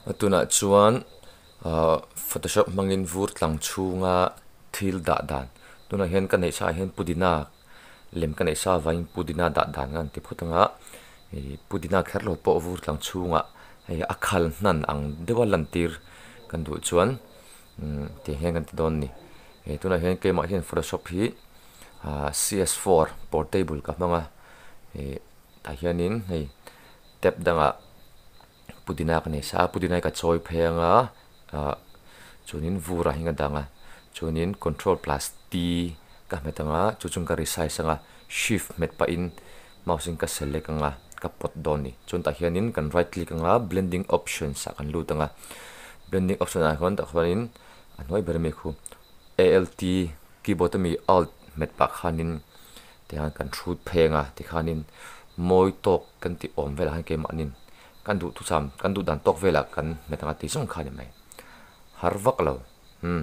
Tunah chuan ahh photoshop hmangin vur tlang chhunga thil dah dan tunah hian ka neih sa ah hian pudina lem ka neih sa avangin pudina dah dan ka han ti phawt ang a ih pudina kher lo pawh vur tlang chhungah hei a khal hnan ang deuha lan tir kan duh chuan umm tiang hian kan ti dawn a ni ih tunah hian keimah hian photoshop hi ah C S four portable ka hmang a ih tah hianin hei tab dangah. Pudina ka nei sa a pudina hi ka chawi phei anga ah chuanin vurah hian ka dang a chuanin control plus t ka hmet anga chu chuan ka resize anga shift hmet pahin mouse in ka select anga ka pawt dawn a ni chuan tah hianin kan right click anga blending options ah kan lut anga blending option ah hian tah chuanin a hnuai ber ami khu alt keyboard ami alt hmet pah khanin tihian kan hrut phei anga tikhanin mawi tawk kan tih awm velah khan keimahni kan duhthusam kan duh dan tawk velah kan hmet anga tih zawng kha a ni mai har vak lo umm.